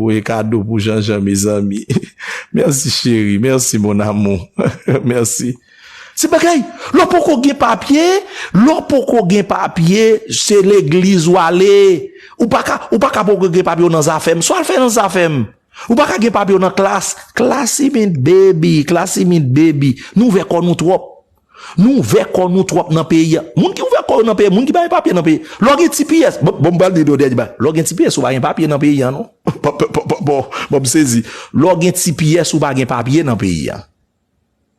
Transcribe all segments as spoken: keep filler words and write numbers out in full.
voye kado pou Jean Jean, mezanmi. Mèsi, cheri. Mèsi, mon amour. Mèsi. Se bagay, lè w poko gen papye, lè w poko gen papye, se legliz w ale. Ou pa ka, ou pa ka poko gen papye w nan Zafèm. Sa w al fè nan Zafèm? Ou pa ka gen papye w nan Class, Class Imit, baby, Class Imit, baby. Nou ouvè kò nou twòp. Nou ouvè kò nou twòp nan peyi a. Moun ki ouvè kò yo nan peyi, moun ki pa gen papye nan peyi. Lè w gen T P S, bon, bon, m pral di nou dènye bagay. Lè w gen T P S, ou pa gen papye nan peyi a, non. Bon, bon, bon, bon, bon, m sezi. Lè w gen T P S, ou pa gen papye nan peyi a.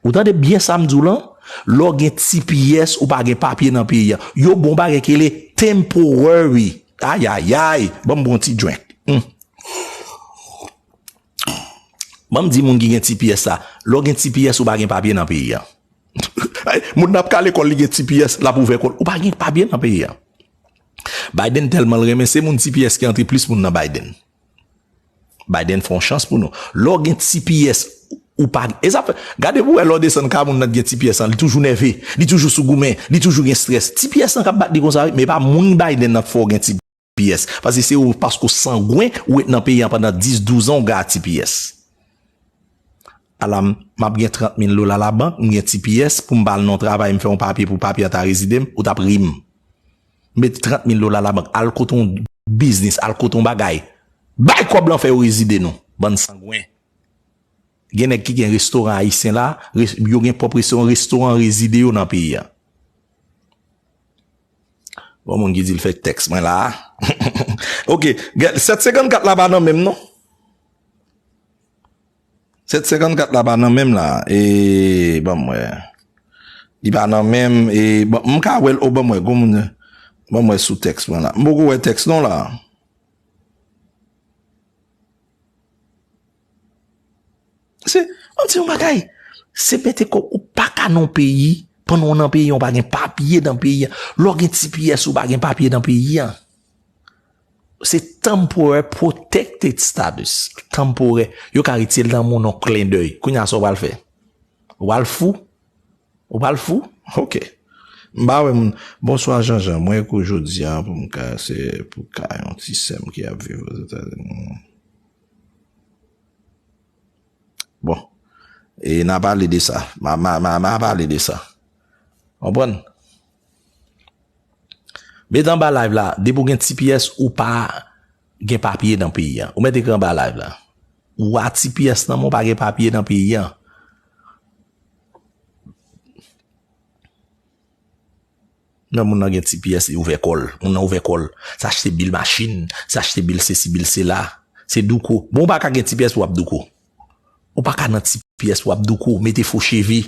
Ou tande byen sa m di w lan? Lè w gen T P S, ou pa gen papye nan peyi a. Yo bon bagay ki rele temporary. Ayayay, ban m pran ti drink. Hmm. Ban m di moun ki gen T P S sa, lè w gen T P S, ou pa gen papye nan peyi a. Ay, moun nan ap ka lekòl, li gen T P S, l ap ouvè kò l. Ou pa gen papye nan peyi a. Biden tèlman l renmen, se moun T P S ki antre plis moun nan Biden. Biden fè yon chans pou nou. Lè w gen T P S, ou pa, e sa fè, gade pou wè lè w desann ka moun nan ki gen T P S lan, li toujou nève, li toujou sou goumen, li toujou gen strès. T P S lan k ap bat li konsa, wi, men e pa moun Biden nan k fè w gen T P S. T P S. Paske se ou, paske w sangwen, ou ret nan peyi an pandan dis, douz an, ou gen T P S. Ala m, m ap gen trant mil dola labank, m gen T P S, pou m ba l nan yon travay, m fè yon papye pou papye an ta rezide m, ou t ap ri m. M met trant mil dola labank, al kote yon biznis, al kote yon bagay. Bay kòb lan fè yo rezide non, bann sangwen. Gen nèg ki gen restoran ayisyen la, res-, yo gen pwòp restoran, restoran rezide yo nan peyi a. Bon, moun ki di l fèk tèks mwen la. Ok, sèt senkannkat la pa nan menm non. Sèt senkannkat la pa nan menm la. E, ban m wè. Li pa nan menm, e, ban, m ka wè l, o, ban m wè, gon moun, ban m wè sou tèks mwen la. M poko wè tèks non la. Se, an di yon bagay, se mete kòb, ou pa ka nan peyi, pandan w nan peyi, ou pa gen papye nan peyi a. Lè w gen T P S, ou pa gen papye nan peyi a. Se temporary protected status. Temporary. Yo ka retire l nan men w nan klendèy. Kounye a, sa w pral fè? Ou pral fou? Ou pral fou? Ok. M pa wè moun. Bonswa, Jean Jean. Mwen ek ou jodi a pou m ka, se pou ka yon ti sè m ki ap viv Ozetazini. Bon. E n a pale de sa. Ma, ma, ma, ma pale de sa. Konprann? Met anba live la, depi w gen T P S, ou pa gen papye nan peyi a. Ou mèt ekri anba live la. Ou a T P S nan men w, pa gen papye nan peyi a. Nan moun nan gen T P S, li ouvè kò l. Moun nan ouvè kò l. Sa achte bil machin, sa achte bil sesi, bil sela. Se douko. Bon, ou pa ka gen T P S pou w ap douko. Ou pa ka nan T P S pou w ap douko, mete fo cheve.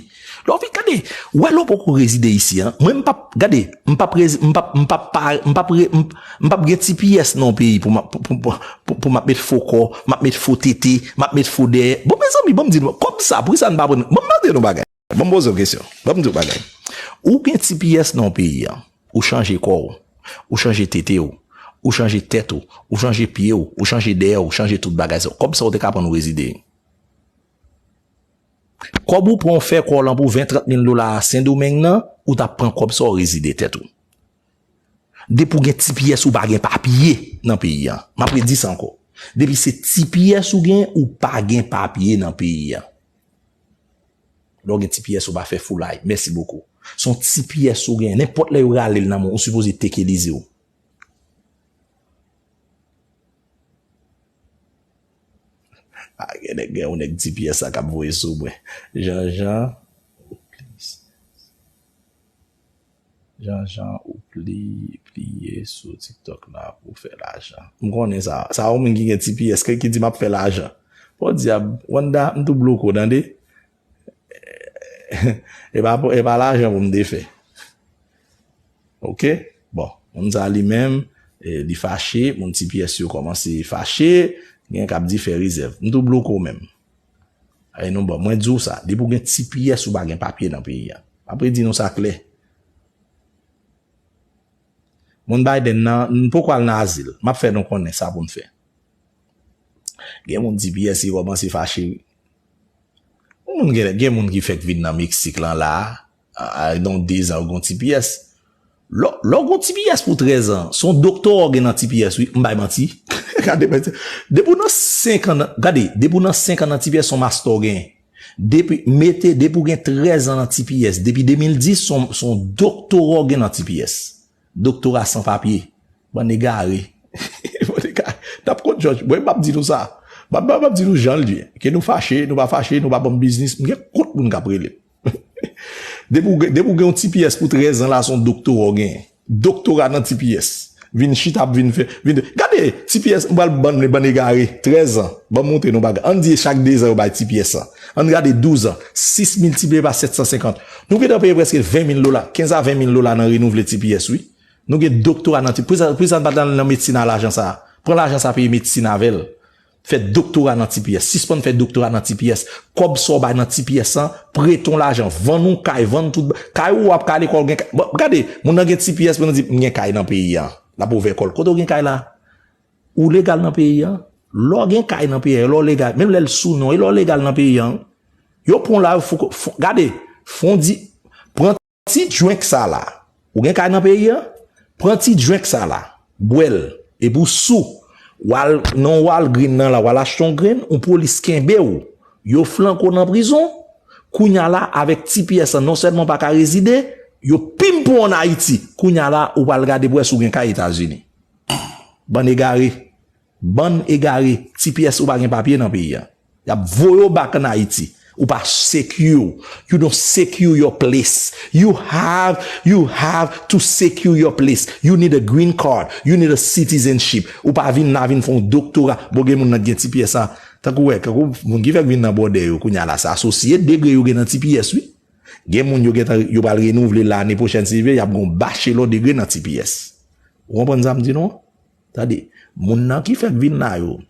Lè w vin gade, ou wè lè w poko rezide isi an. Mwen m p ap, gade, m p ap rezi-, m p ap, m p ap pa, m p ap re-, m, m p ap gen T P S nan yon peyi pou m ap, pou, pou, pou, pou, pou m ap met fo kò, m ap met fo tete, m ap met fo dèyè. Bon, mezanmi, ban m di nou, kòb sa, poukisa n pa pran, ban m mande nou bagay. Ban m poze w kesyon. Ban m di w bagay. Ou gen T P S nan yon peyi an. Ou chanje kò w. Ou chanje tete w. Ou chanje tèt ou. Ou chanje pye w. Ou chanje dèyè w. Ou chanje tout bagay sa. Kòb sa ou te ka pran w rezide. Kòb ou pran w fè kò w lan pou ven, trant mil dola a Sendomeng nan, ou t ap pran kòb sa w rezide tèt ou. Depi w gen T P S, ou pa gen papye nan peyi a. M ap redi sa ankò. Depi se T P S ou gen, ou pa gen papye nan peyi a. Lè w gen T P S, ou pa fè foulay. Mèsi bokou. Se yon T P S ou gen. Nenpòt lè yo rale l nan men w, ou sipoze teke lize w. Ah, gen nèg, gen yon nèg T P S la k ap voye sou mwen. Jean Jean, Jean Jean, ou pli, pliye sou TikTok la pou fè lajan. M konnen sa. Sa yon moun ki gen T P S, ki, ki di m ap fè lajan. Podyab, Wanda, m tou bloke w, tande. E pa, e pa lajan pou m te fè. Ok? Bon, moun sa li menm, e, li fache, moun T P S yo kòmanse fache, gen k ap di fè rezèv. M tou bloke w menm. Ay non, bon, mwen di w sa, depi w gen T P S, ou pa gen papye nan peyi a. M ap redi nou sa klè. Moun Biden nan, n poko al nan azil. M ap fè nou konnen sa pou n fè. Gen moun T P S, yo kòmanse fache wi. Moun gen, gen moun ki fèk vin nan Meksik lan la, a, a, donk de zan yo gon T P S. Lè, lè w gon T P S pou trèz an, se yon doktè w gen nan T P S wi, m bay manti. Gade, men, depi w nan senk an, nan- gade, depi w nan senk an nan T P S, se yon mastè w genyen. Depi, mete, depi w gen trèz an nan T P S, depi de mil dis, se yon, se yon doktora w gen nan T P S. Doktora san papye. Bann egare. Bann egare. N ap kont Jòj. Mwen, m ap di nou sa. M ap, m ap di nou jan l ye. Ke nou fache, nou pa fache, nou pa ban m biznis, m gen kont moun k ap rele. Depi w gen, depi w gen yon T P S pou trèz an la, se yon doktora w genyen. Doktora nan T P S. Vin chita, ap vin fè, vin, gade, T P S, m pral ban, ban egare, trèz an. Ban m montre nou bagay. Ann di chak de zan yo bay T P S lan. Ann gade douz an. Sis miltipliye pa sèt san senkant. Nou gentan peye prèske ven mil dola, kenz a ven mil dola nan renouvle T P S, wi. Nou gen doktora nan T P S. Poukisa, poukisa n pa t al nan medsin a lajan sa a? Pran lajan sa a, peye medsin avè l. Fè doktora nan T P S. Sispann fè doktora nan T P S. Kòb sa w bay nan T P S lan, prete w lajan, vann yon kay, vann tout ba-, kay ou ap ka lekòl, gen kay. Bon, gade, moun nan gen T P S, pou nou di, "M gen kay nan peyi a." L ap ouvè kò l. Kote w gen kay la? Ou legal nan peyi a? Lè w gen kay nan peyi a, lè w legal, menm lè l sou non, e lè w legal nan peyi a, yo pran w la, yo fou, fou, gade, fon di, pran ti drink sa la. Ou gen kay nan peyi a? Pran ti drink sa la. Bwè l. Epi w sou. W al nan Walgreen nan la, w al achte yon grenn, yon polis kenbe w. Yo flanke w nan prizon. Kounye a la, avèk T P S lan, non sèlman w pa ka rezide, yo pimpe w ann Ayiti. Kounye a la, ou pral gade pou wè si w gen kay Etazini. Bann egare. Bann egare, T P S ou pa gen papye nan peyi a. Y ap voye w back an Ayiti. Ou pa secure. You don't secure your place. You have, you have to secure your place. You need a green card. You need a citizenship. Ou pa vin la vin fè yon doktora. Bon, gen moun nan gen T P S la. Tankou wè, tankou moun ki fèk vin nan bòdè yo kounye a la, se asosye degre yo gen nan T P S, wi. Gen moun yo gentan, yo pral renouvle l ane pwochèn, si Dye vle, y ap gen yon bachelò degre nan T P S. Ou konprann sa m di nou an? Tande, moun nan ki fèk vin la yo,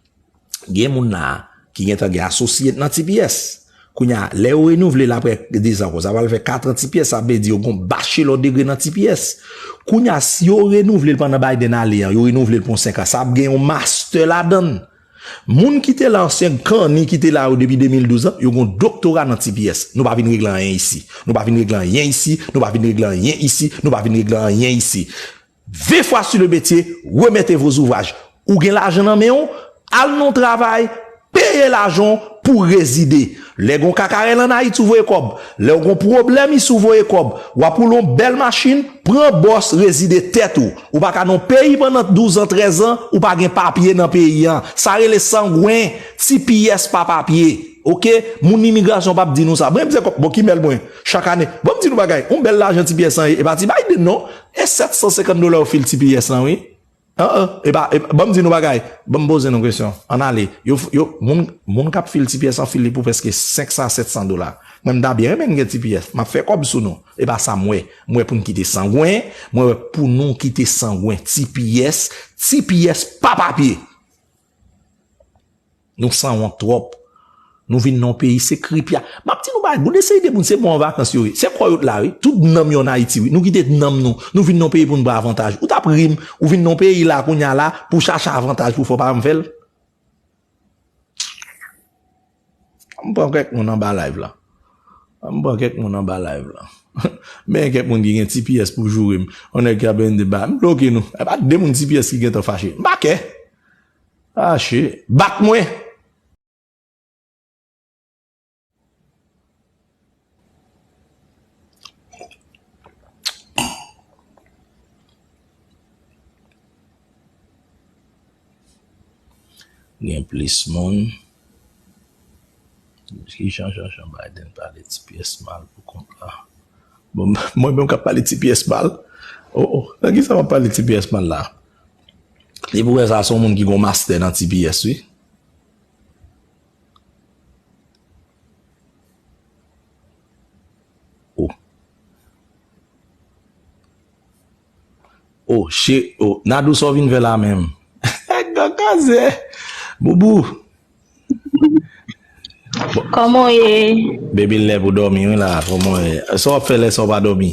gen moun la ki gentan gen asosyet nan T P S. Kounye a, lè yo renouvle l apre de zan konsa, sa pral fè kat an T P S, sa vle di yo gen yon bachelò degre nan T P S. Kounye a, si yo renouvle l pandan Biden ale an, yo renouvle l pou yon senk an, sa ap gen yon mastè ladan l. Moun ki te la, ansyen kanni ki te la yo depi de mil douz an, yo gen yon doktora nan T P S. Nou pa vin regle anyen isi. Nou pa vin regle anyen isi. Nou pa vin regle anyen isi. Nou pa vin regle anyen isi. Vingt fois sur le métier, remettez vos ouvrages. Ou gen lajan nan men w, al nan yon travay, peye lajan w pou w rezide. Lè gen yon kakarèl ann Ayiti, ou voye kòb. Lè w gen yon pwoblèm isi, ou voye kòb. W ap woule yon bèl machin, pran bòs, rezide tèt ou. Ou pa ka nan yon peyi pandan douz an, trèz an, ou pa gen papye nan peyi an. Sa rele sangwen, T P S pa papye. Oke? Moun imigrasyon p ap di nou sa. Mwen, m se kòb, bon, ki mèl mwen, chak ane. Bon, m di nou bagay, yon bèl lajan T P S lan ye, e pa ti Biden non. E sèt san senkant dola yo fil T P S lan, wi. An, an, e pa, e pa, ban m di nou bagay. Ban m poze nou kesyon. Ann ale. Yo, yo, moun, moun k ap fil T P S lan fil li pou prèske senk san a sèt san dola. Mwen, m ta byen renmen n gen T P S. M ap fè kòb sou nou. E pa sa m wè. M wè pou n kite sangwen. Mwen wè pou nou kite sangwen. T P S, T P S pa papye. Nou sanwont twòp. Nou vin nan yon peyi, se kripya. M ap di nou bagay, moun eseye de moun, se bon an vakans yo ye. Se kò yo t la, wi. Tout nanm yo ann Ayiti, wi. Nou kite nanm nou. Nou vin nan yon peyi pou n pran avantaj. Ou t ap ri m, ou vin nan yon peyi la, kounye a la, pou chache avantaj pou fè w pa janm fè l. M pran kèk moun anba live la. M pran kèk moun anba live la. Men kèk moun ki gen T P S pou joure m. On nèg ki ap vin de ba. M bloke nou. E pa de moun T P S ki gentan fache. M pa kè. Fache. Bat mwen. Gen plis moun. Ki jan, jan, jan Biden pale T P S mal pou kont la? Bon, mwen menm k ap pale T P S mal? Oh, oh, nan ki sa m ap pale T P S mal la? Li pou wè sa se yon moun ki gon mastè nan T P S, wi. Oh. Oh, che, oh, Nadou, sa w vin fè la menm? Gangazè. Boubou. Kòman w ye? Baby, lè pou dòmi, wi, la. Kòman w ye? Sa w ap fè lè sa w pa dòmi?